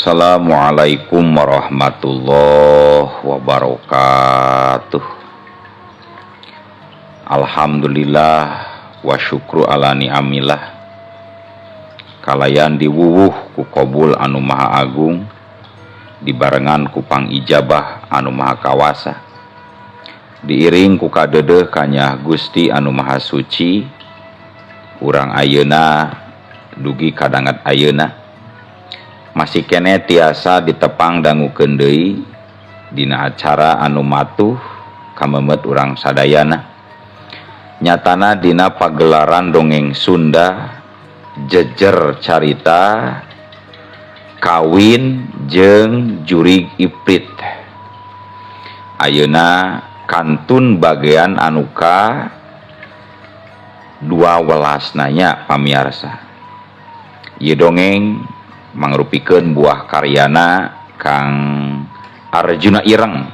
Assalamualaikum warahmatullahi wabarakatuh. Alhamdulillah wa syukru ala ni'amillah. Kalayan diwuwuh ku kobul anu maha agung, dibarengan ku pangijabah anu maha kawasa, diiring ku kadedeh kanyah Gusti anu maha suci. Urang ayeuna dugi kadangat ayeuna masih kene tiasa ditepang dangukeun deui dina acara anu matuh kamemet urang sadayana, nyatana dina pagelaran dongeng Sunda Jejer Carita Kawin jeung Jurig Iprit. Ayeuna kantun bagian anu ka 12 nanya. Pamiarsa, ieu dongeng mangrupikeun buah karyana Kang Arjuna Ireng.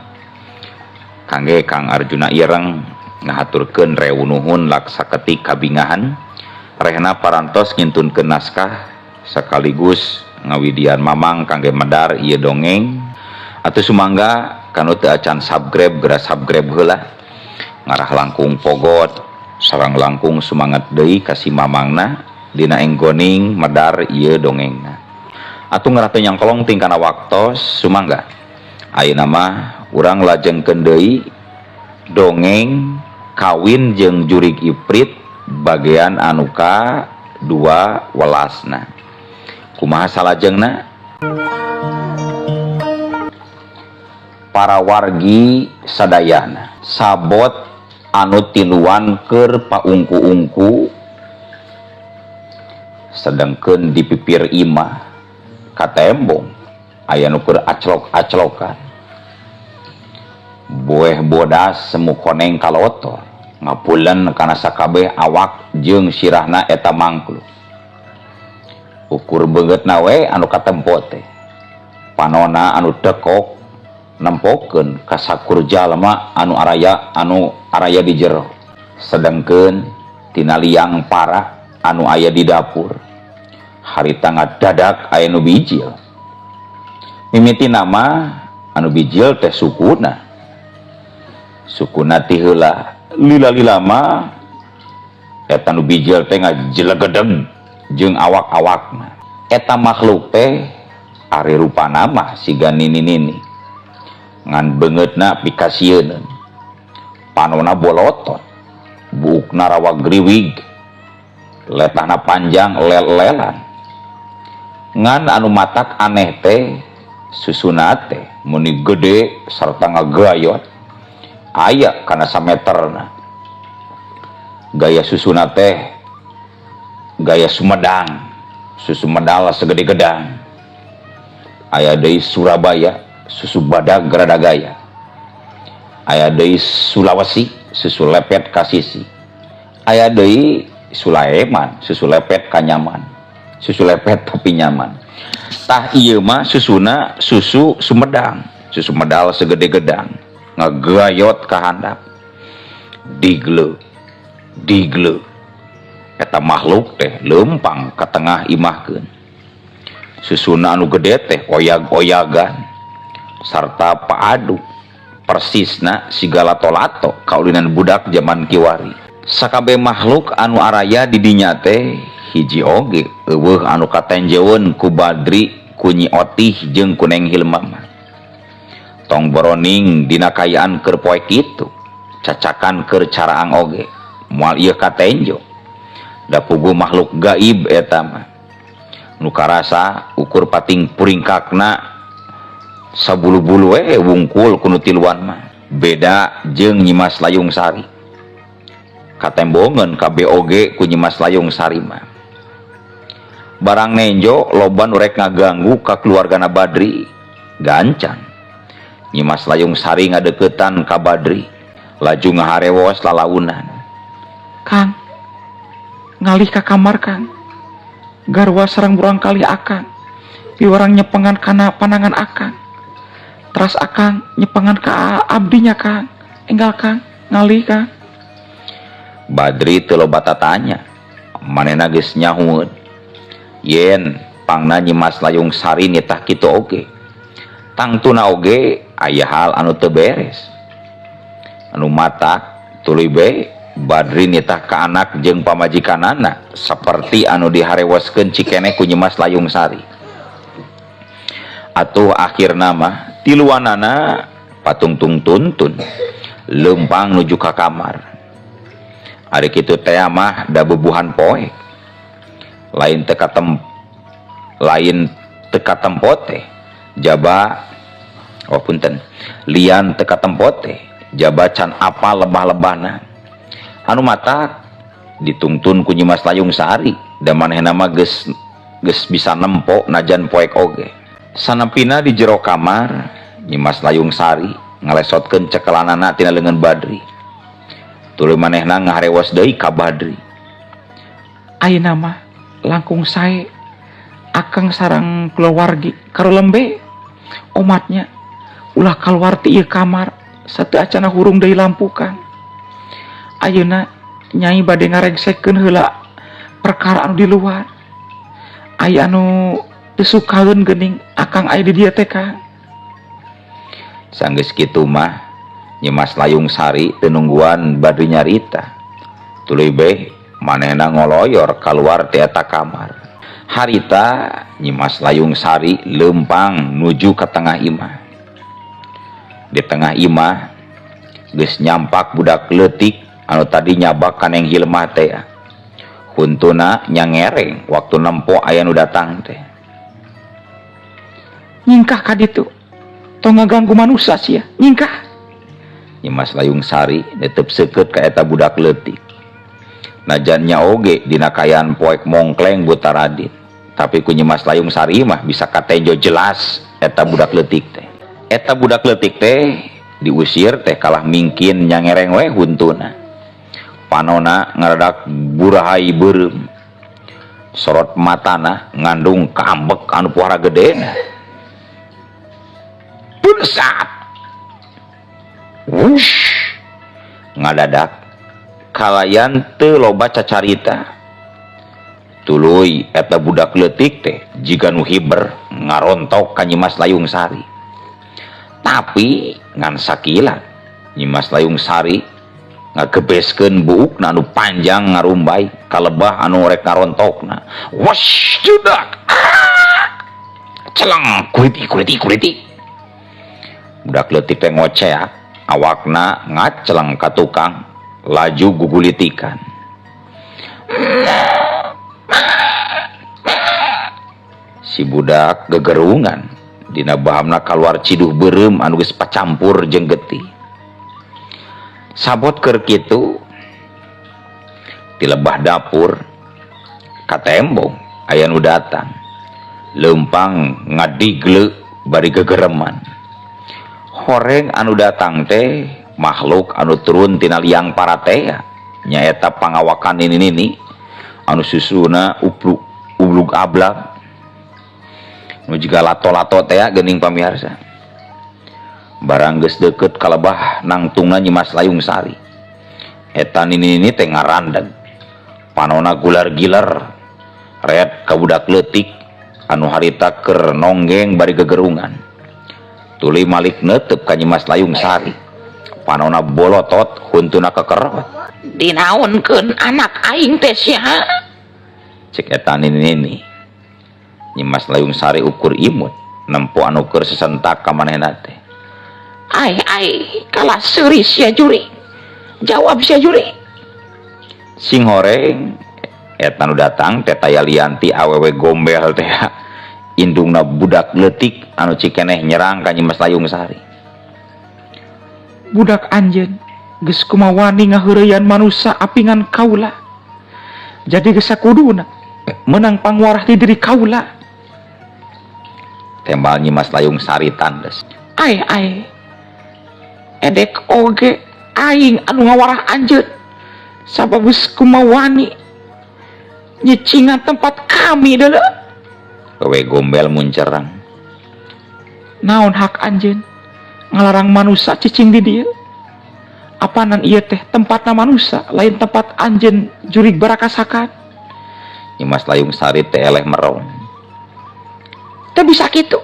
Kangge Kang Arjuna Ireng ngahaturkeun rewu nuhun laksaketik kabingahan rehna parantos ngintunkeun naskah sekaligus ngawidian mamang kangge medar ieu dongeng. Atuh sumangga, kanu teu acan subscribe geura subscribe heula, ngarah langkung pogot sareng langkung sumangat deui ka si mamangna dina enggoning medar ieu dongengna. Atuh ngarah teu nyangkolong ting kana waktos, sumangga ayeuna mah urang lajengkeun deui dongeng Kawin jeung Jurig Iprit bagian anu ka 12 na. Kumaha salajengna, para wargi sadayana? Sabot anu tiluan keur paungku-ungku, sedangkeun di pipir imah katembong aya nu keur aclok-aclokan. Boeh bodas semu koneng kalotor ngapulen kana sakabeh awak jeung sirahna eta mangkluk. Ukur beungeutna we anu katempo teh, panona anu tekok nempokeun ka sakur jalma anu araya di jero. Sedengkeun tina liang para anu aya di dapur harita ngadadak aya nu bijil. Mimiti nama anu bijil teh sukuna, sukuna ti heula. Lila-lila mah eta nu bijil teh ngajelegedeg jeung awak-awakna. Eta makhluk teh ari rupana mah siga nini-nini, ngan beungeutna pikasieuneun, panona bolotot, buukna rawa griwig, letahna panjang lel-lelan. Ngan anu matak aneh teh susuna teh meni gede sarta ngagayot aya kana sameterna. Gaya susuna teh gaya Sumedang, susu medal segede gedang. Aya deui Surabaya, susu badag rada gaya. Aya deui Sulawesi, susu lepet ka sisi. Aya deui Sulaiman, susu lepet ka nyaman, susu lepet tapi nyaman. Tah, ieu mah susuna susu Sumedang, susu medal segede gedang, ngagayot ka handap. Digle digle eta makhluk teh lempang ka tengah imahkeun. Susuna anu gede teh oyag-oyagan sarta paadu, persisna siga lato-lato kaulinan budak zaman kiwari. Sakabeh makhluk anu araya di dinya teh hiji oge euweuh anu katenjeun ku Badri, ku Nyi Otih jeung ku Neng Hilma mah. Tong boroning dina kaayaan keur poek kitu, cacakan keur caraang oge moal ieu katenjo, da puguh makhluk gaib eta mah. Nu karasa ukur pating puringkakna sabulu-bulu we wungkul ku nu tiluan mah. Beda jeung Nyimas Layung Sari, katembongeun kabeh oge ku Nyimas Layung Sari mah. Barang nenjo loba nu rek ngaganggu ka keluargana Badri. Gancang Nyimas Layung Sari ngadeukeutan ka Badri, laju ngaharewos lalaunan. "Kang, ngalih ka kamar, Kang. Garwa sareng murangkalih Akang piwarang nyepengan kana panangan Akang. Teras Akang nyepengan ka abdinya, Kang. Enggal, Kang, ngalih, Kang." Badri teu loba tatanya, manehna geus nyahueun yen Leumpangna Nyimas Layung Sari nitah kitu oge. Tangtuna oge aya hal anu teu beres. Anu matak tuluy be Badri nitah ka anak jeung pamajikanana saperti anu diharewoskeun cikeneh ku Nyimas Layung Sari. Atuh akhirna mah tiluanana patungtung tuntun leumpang nuju ka kamar. Ari kitu teh mah da bubuhan poek. Lain teu katempo teh jaba, oh punten, lian teu katempo teh jaba can apal lebah-lebahna. Anu matak ditungtun ku Nyimas Layung Sari da manehna mah geus geus bisa nempo najan poek oge. Sanepina di jero kamar, Nyimas Layung Sari ngalesotkeun cekelanana tina leungeun Badri. Tuluy manehna ngaharewos deui ka Badri. Ayeuna mah langkung sae akang sareng kulawargi karulembe omatnya ulah kaluar ti ieu kamar sateuacana hurung deui lampu, Kang. Ayeuna Nyai bade ngaregsekeun heula perkara anu di luar. Aya anu teu sukaeun geuning akang aya di dieu teh, Kang. Sanggeus kitu mah Nyimas Layung Sari teu nungguan Badri nyarita. Tuluy be manehna ngoloyor kaluar ti eta kamar. Harita Nyimas Layung Sari leumpang nuju ka tengah imah. Di tengah imah geus nyampak budak leutik anu tadi nyabak ka Neng Hilmah teh. Huntuna nyangereng waktu nempo aya nu datang teh. Nyingkah ka ditu. Tong ngaganggu manusia sia. Nyingkah. Nyimas Layung Sari netep seukeut ka eta budak leutik. Najan nya oge dina kaayaan poek mongkleng buta radit. Tapi ku Nyimas Layung Sari mah bisa katenjo jelas eta budak leutik teh. Eta budak leutik teh diusir teh kalah mingkin nyangereng we huntuna. Panona ngaradak burahai beureum. Sorot matana ngandung kaambek anu pohara gedena. Punsat. Wush. Ngadadak kalayan teu loba cacarita. Tuluy eta budak leutik teh jiga nu hiber ngarontok ka Nyimas Layung Sari. Tapi ngan sakilat Nyimas Layung Sari ngagebeskeun buukna anu panjang ngarumbay ka lebah anu rek ngarontokna. Wash judak. Ah! Celeng kuliti kuliti kuliti. Budak leutik teh ngoceak, awakna ngaceleng ka tukang laju gugulitikan. Si budak gegerungan dina bahamna kaluar ciduh beureum anu geus pacampur jeung getih. Sabot keur kitu ti lebah dapur katembong aya nu datang. Leumpang ngadigle bari gegereman. Horeng anu datang teh makhluk anu turun tina liang paratea, nyaeta pangawakan nini-nini anu susuna upluk ublug ablak nu jiga lato-lato teh geuning pamiarsa. Barang geus deukeut ka lebah nangtungna Nyimas Layung Sari. Eta nini-nini teh ngarandeg, panona gular giler red ka budak leutik anu harita keur nonggeng bari gegerungan. Tuluy malik neuteub ka Nyimas Layung Sari. Panona bolotot huntuna kekerot. Dinaonkeun anak aing teh sia? Cek eta nini-nini. Nyimas Layung Sari ukur imut nempo anu keur sesentak ka manehna teh. Ai ai kalah seuri sia juri. Jawab sia juri. Sing horeng eta nu datang teh taya lianti awewe gombel teh. Indungna budak leutik anu cikeneh nyerang ka Nyimas Layung Sari. Budak anjeun geus kumawani ngaheureyan manusa apingan kaula. Jadi geus sakuduna menang pangwarah ti diri kaula. Tembal Nyimas Layung Sari tandes. Ai ai edek oge aing anu ngawarah anjeun sabab geus kumawani nyicingan tempat kami deuleu. Wewe gombel muncerang. Naon hak anjeun ngalarang manusa cicing di dieu? Apanan ieu teh tempatna manusa, lain tempat anjeun jurig barakasakan. Nyimas Layung Sari teh eleh merong. Teu bisa kitu.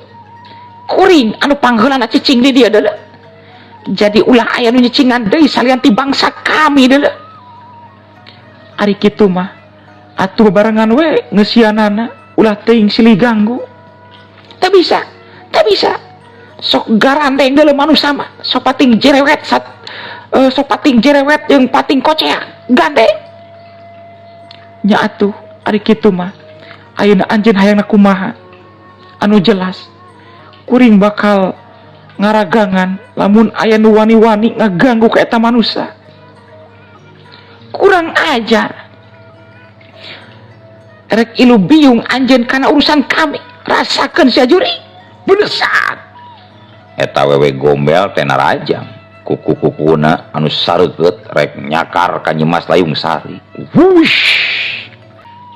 Kuring anu pangheulana cicing di dieu deuleu. Jadi ulah aya nu nyicingan deui salian ti bangsa kami deuleu. Ari kitu mah atuh barengan we ngeusianana ulah teuing silih ganggu. Teu bisa, teu bisa. Sok garandeng deuleu manusia mah, sok pating jerewet sat, sok pating jerewet jeung pating koceak gande. Nya atuh ari kitu mah ayeuna anjeun hayangna kumaha? Anu jelas kuring bakal ngaragangan lamun aya nu wani-wani ngaganggu ka eta manusia. Kurang ajar. Rek ilu biung anjeun kana urusan kami. Rasakeun sia juri. Benesat. Eta wewe gombel teh narajang. Kuku-kukuna anu sareukeut rek nyakar ka Nyimas Layung Sari. Wush.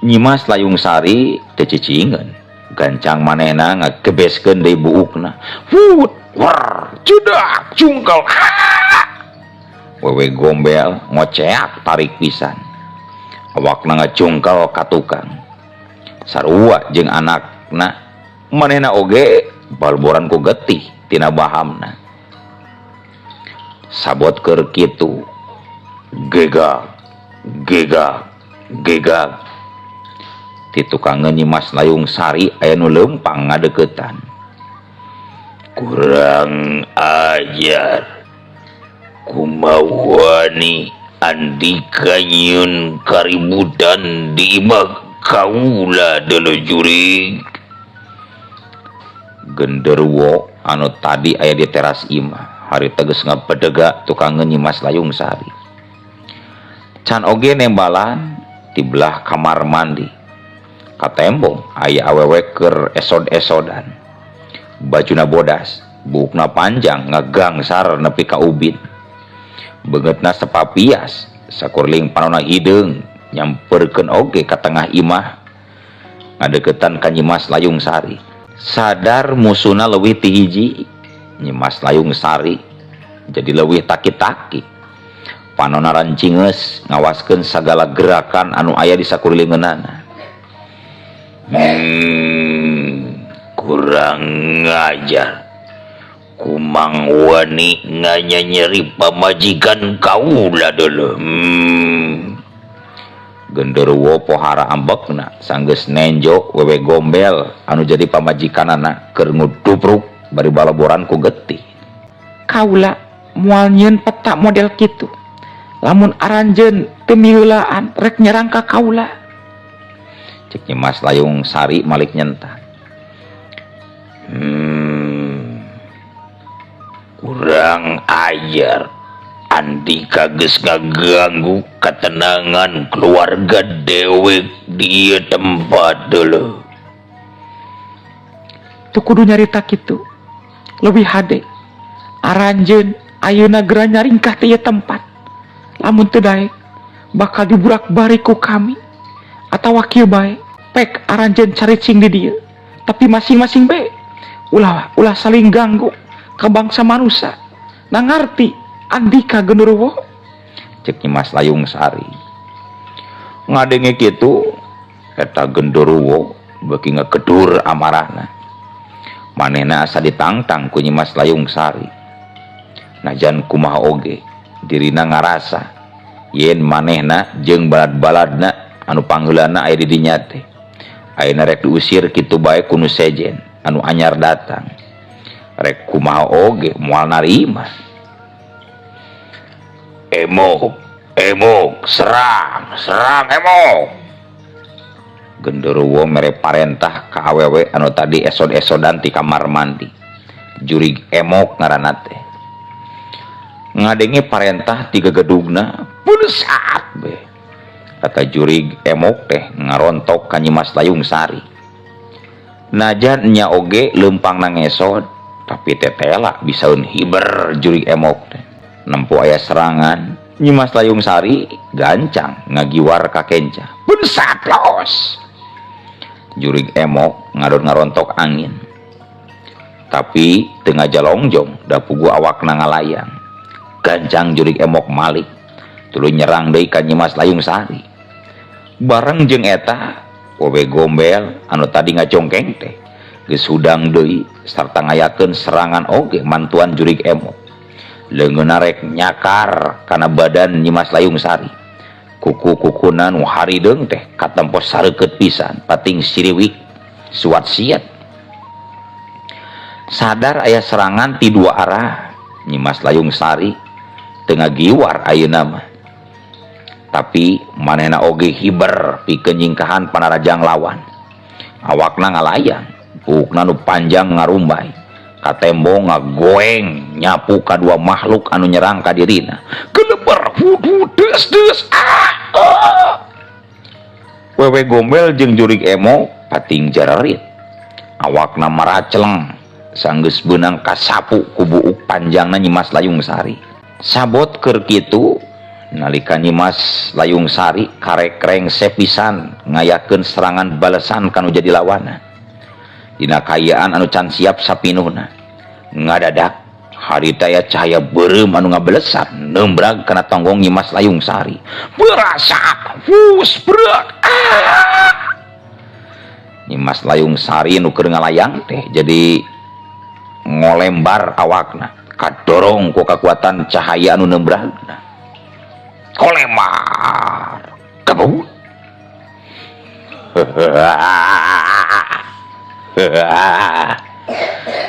Nyimas Layung Sari teu cicingeun. Gancang manehna ngagebeskeun deui buukna. Wut, war, judak, jungkel. Ah! Wewe gombel ngoceak tarik pisan. Awakna ngajungkel ka tukang. Sarua jeung anakna manehna oge balboran ku getih tina bahamna. Sabot keur kitu gegag gegag gegag. Ti tukangeun Nyimas Layung Sari aya nu leumpang ngadeuketan. Kurang ajar. Kumawani andika nyieun kaributan di imah kaula deuleu jurig. Genderuwo anu tadi aya di teras imah hari teges ngabedega tukangeun Nyimas Layung Sari. Can oge nembalan di belah kamar mandi. Katembong aya awewe keur esod-esodan. Bajuna bodas, buukna panjang ngagangsar nepi ka ubin. Beungeutna sepapias, sakurling panona hideung nyamperkeun oge ka tengah imah ngadeukeutan ka Nyimas Layung Sari. Sadar musuhna leuwih ti hiji, Nyimas Layung Sari jadi leuwih taki-taki. Panona rancingeus ngawaskeun sagala gerakan anu aya di sakurilingeunana. Kurang ngajar. Kumang wani nganyanyeri pamajikan kaula deuleu. Genderuwo pohara ambekna sanggeus nenjo wewe gombel anu jadi pamajikanana keur ngudupruk bari balaboran ku getih. Kaula moal nyieun peta model kitu. Lamun aranjeun teu miheulaan rek nyerang ka kaula. Cek Nyimas Layung Sari malik nyentak. Kurang ajar. Andika geus ngaganggu ketenangan keluarga dewek di ieu tempat deuleu. Teu kudu nyarita kitu. Leuwih hade. Aranjeun ayeuna geura nyaringkah ti ieu tempat. Lamun teu daek bakal diburak-balik ku kami. Atawa kieu bae, pek aranjeun caricing di dieu. Tapi masing-masing bae ulah saling ganggu ke bangsa manusia. Na ngarti andika genderuwo? Cek Nyimas Layung Sari. Ngadenge kitu eta genderuwo beuki ngagedur amarahna. Manehna asa ditangtang ku Nyimas Layung Sari. Najan kumaha oge dirina ngarasa yen manehna jeung balad-baladna anu pangheulana aya di dinya teh. Ayeuna rek diusir kitu bae ku nu sejen anu anyar datang. Rek kumaha oge moal narima. Emok, emok, serang, serang emok. Genderuwo mere parentah ka awewe anu tadi esod-esodan ti kamar mandi. Jurig emok ngaranna teh. Ngadenge parentah ti gegedugna, punsat be. Kata jurig emok teh ngarontok ka Nyimas Layung Sari. Najan nya oge leumpang nangesod, tapi tetela bisaeun hiber jurig emok teh. Nempo aya serangan, Nyimas Layung Sari gancang ngagiwar ka kenca. Punsat los. Jurig emok ngadon ngarontok angin. Tapi teu ngajalongjong da pugu awakna ngalayang. Gancang jurig emok malik tuluy nyerang deui ka Nyimas Layung Sari. Bareng jeung eta wewe gombel anu tadi ngajongkeng teh Geus hudang deui sarta ngayakeun serangan oge mantuan jurig emok. Leungeunna rek nyakar kana badan Nyimas Layung Sari. Kuku-kukuna nu harideung teh katempo sareukeut pisan, pating siriwik suat siat. Sadar aya serangan ti dua arah, Nyimas Layung Sari teu ngagiwar ayeuna mah. Tapi manehna oge hiber pikeun nyingkahan panarajang lawan. Awakna ngalayang, buukna nu panjang ngarumbay, katembong ngagoeng nyapu kadua makhluk anu nyerang ka dirina. Geleber hudu des des ah, ah. Wewe gombel jeung jurig emo pating jararit. Awakna maraceleng sanggeus beunang kasapu ku buuk panjangna Nyimas Layung Sari. Sabot keur kitu nalika Nyimas Layung Sari karek rengse pisan ngayakeun serangan balesan kanu jadi lawana. Dina kaayaan anu can siap sapinuhna. Ngadadak harita aya cahaya beureum anu ngabelesat nembrag kana tonggong Nyimas Layung Sari. Berasak, fus, brak, ah! Nyimas Layung Sari nu keur ngalayang teh jadi ngolembar awakna, kadorong ku kakuatan cahaya anu nembragna. Kolemar, kabut.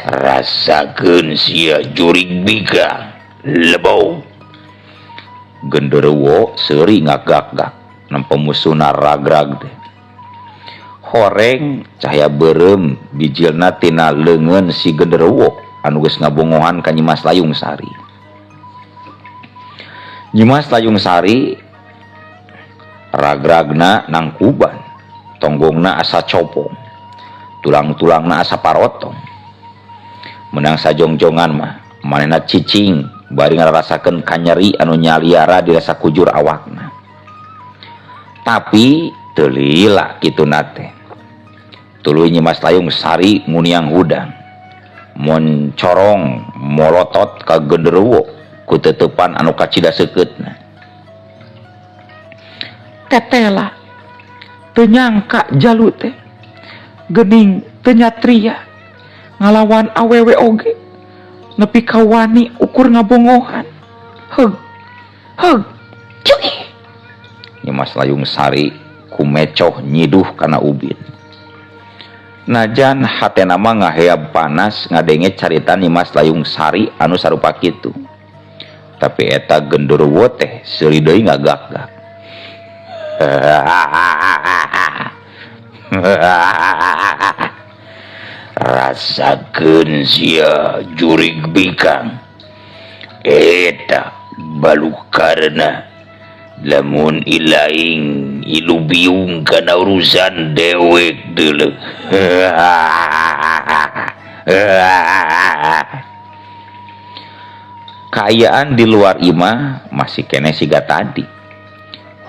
Rasakeun sia jurig bika lebau. Genderuwo seuri ngagak-gak nempo musuhna ragrag teh. Horeng cahaya beureum bijilna tina leungeun si genderuwo anu geus ngabongohan ka Nyimas Layung Sari. Nyimas Layung Sari ragragna nangkuban, tonggongna asa copong, tulang-tulangna asa parotong. Menang sajongjongan mah manehna cicing bari ngarasakeun kanyeri anu nyaliara dirasa kujur awakna. Tapi teu lila kituna teh. Tuluy Nyimas Layung Sari nguniang hudang, moncorong molotot ka genderuwo ku teuteupan anu kacida seukeutna. Tetela teu nyangka jalu teh geuning teu nyatria ngalawan awewe oge nepi ka wani ukur ngabongohan. Heug heug cuy. Nyimas Layung Sari kumecoh nyiduh kana ubin. Najan hatena mah ngaheab panas ngadenge carita Nyimas Layung Sari anu sarupa kitu. Tapi eta genderuwo teh seuri deui ngagak-gak. Rasakeun sia jurig bikang. Eta balukarna lamun ilaing ilu biung kana urusan dewek deuleu. Kaayaan di luar imah masih keneh siga tadi.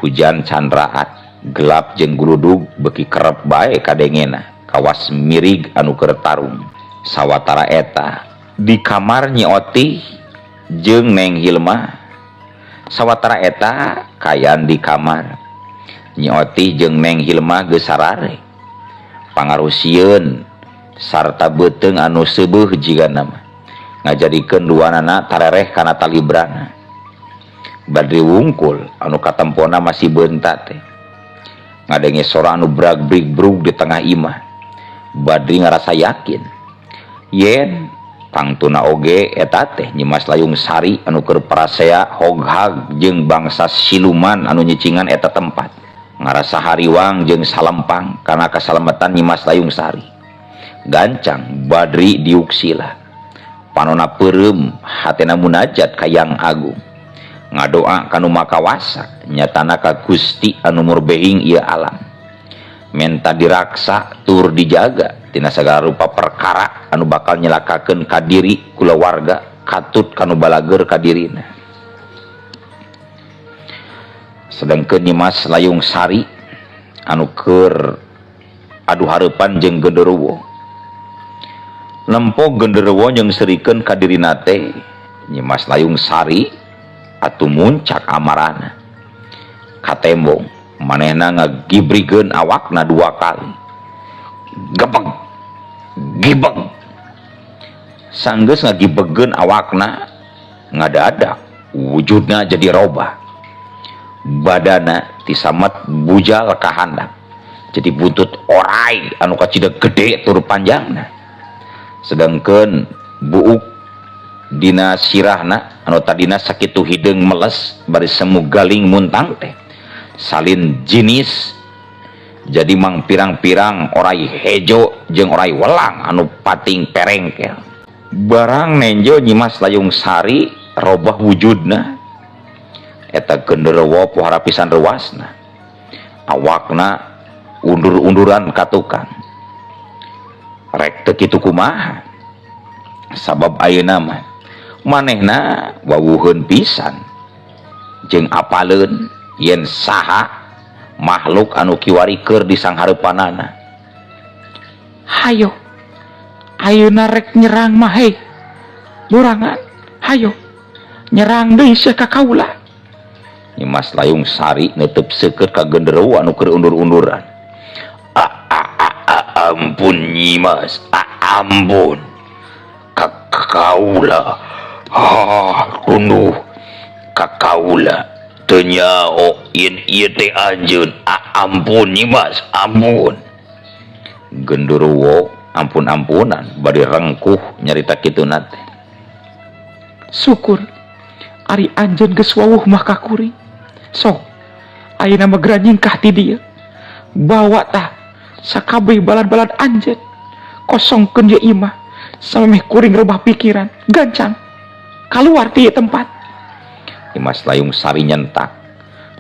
Hujan candraat, gelap jeung guludug beuki kerep bae kadengena. Kawas mirig anu keur tarung. Sawatara eta di kamar Nyi Otih jeung Neng Hilma. Sawatara eta kaayaan di kamar Nyi Otih jeung Neng Hilma geus sarare. Pangaruh sieun sarta beuteung anu seubeuh jigana mah ngajadikeun duanana tarereh kana talibrana. Badri wungkul anu katempona masih beunta teh ngadenge sora anu brag-brig-brug di tengah imah. Badri ngarasa yakin yen tangtuna oge eta teh Nyimas Layung Sari anu keur parasea hoghag jeung bangsa siluman anu nyicingan eta tempat. Ngarasa hariwang jeung salempang kana kasalamatan Nyimas Layung Sari. Gancang Badri diuksila. Panona peureum hatena munajat ka Yang Agung. Ngadoa ka nu makawasa nyatana ka Gusti anu murbehing ieu alam. Menta diraksa tur dijaga tina sagala rupa perkara anu bakal nyelakakeun ka diri kulawarga katut kanu balageur ka dirina. Sedangkeun Nyimas Layung Sari anu keur adu hareupan jeung genderuwo. Nempo genderuwo jeung serikeun ka dirina teh Nyimas Layung Sari atuh muncak amarana. Katembong manehna ngagibrikeun awakna dua kali. Gebeg. Gibeg sanggeus ngagibegkeun awakna ngadadak wujudna jadi robah. Badana tisamet bujal ka handap jadi buntut orai anu kacida gede tur panjangna. Sedangkeun buuk dina sirahna anu tadina sakitu hideung meles bari semu galing muntang teh salin jinis jadi mang pirang-pirang orai hejo jeung orai welang anu pating perengkel. Barang nenjo Nyimas Layung Sari robah wujudna eta genderuwo pohara pisan ruasna awakna undur-unduran ka tukang rek teu kitu kumaha sabab ayeuna mah manehna wawuheun pisan jeung apaleun yen saha makhluk anu kiwari keur di sanghareupanana. Hayo ayeuna rek nyerang mah hei borangan, hayo nyerang deui sia ka kaula. Nyimas Layung Sari netep seukeut ka genderuwo anu keur undur-unduran. Ampun Nyimas, ampun ka kaula, tunduh ka kaula teu nyaho yen ieu teh anjeun, ampun Nyimas, ampun. Genderuwo ampun-ampunan bari rengkuh nyarita kituna teh. Syukur ari anjeun geus wawuh mah ka kuring. Sok ayeuna mah geura nyingkah ti dieu. Bawa tah sakabeh balad-balad anjeun. Kosongkeun ye imah samemeh kuring rebah pikiran. Gancang kaluar ti ieu tempat. Nyimas Layung Sari nyentak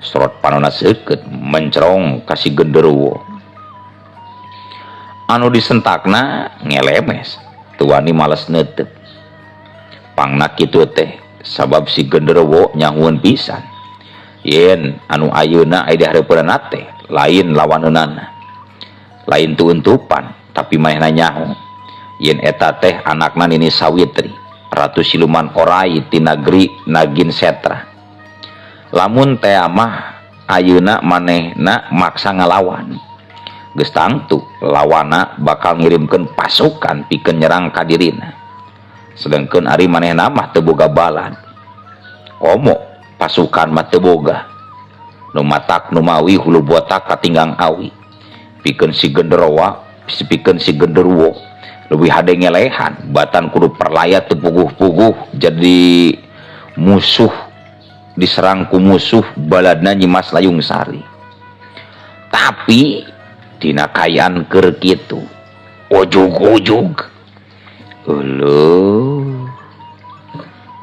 sorot panona seukeut mencerong ka si genderuwo. Anu disentakna ngelemes teu wani males neuteup. Pangna kitu teh sabab si genderuwo nyahueun pisan yen anu ayeuna aya di hareupeunana teh lain lawaneunana, lain tuuntupan, tapi manehna nyaho yen eta teh anakna Nini Sawitri ratu siluman orai ti nagri Nagin Setra. Lamun teh mah ayeuna manehna maksa ngalawan geus tangtu lawana bakal ngirimkeun pasukan pikeun nyerang ka dirina. Sedangkeun ari manehna mah teu boga balad, komo pasukan mah teu boga, nu matak nu mawi hulu botak katinggang awi. Pikeun si genderowa, pikeun si genderuwo leuwih hade ngelehan batan kudu perlaya teu puguh-puguh jadi musuh diserang ku musuh baladna Nyimas Layung Sari. Tapi dina kaayaan keur kitu ujug-ujug euleuh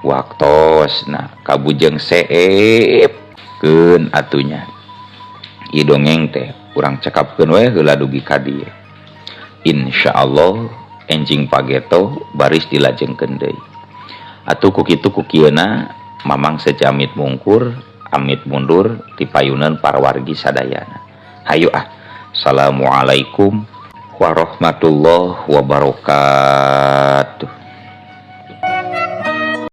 waktosna kabujeng seep keun atunya. Ieu dongeng teh urang cekapkeun we heula dugi ka dieu. Insyaallah enjing pageto baris dilajengkeun deui. Atuh ku kitu ku kieuna mamang secamit mungkur amit mundur ti payunan para wargi sadayana. Hayu ah. Assalamualaikum warahmatullahi wabarakatuh.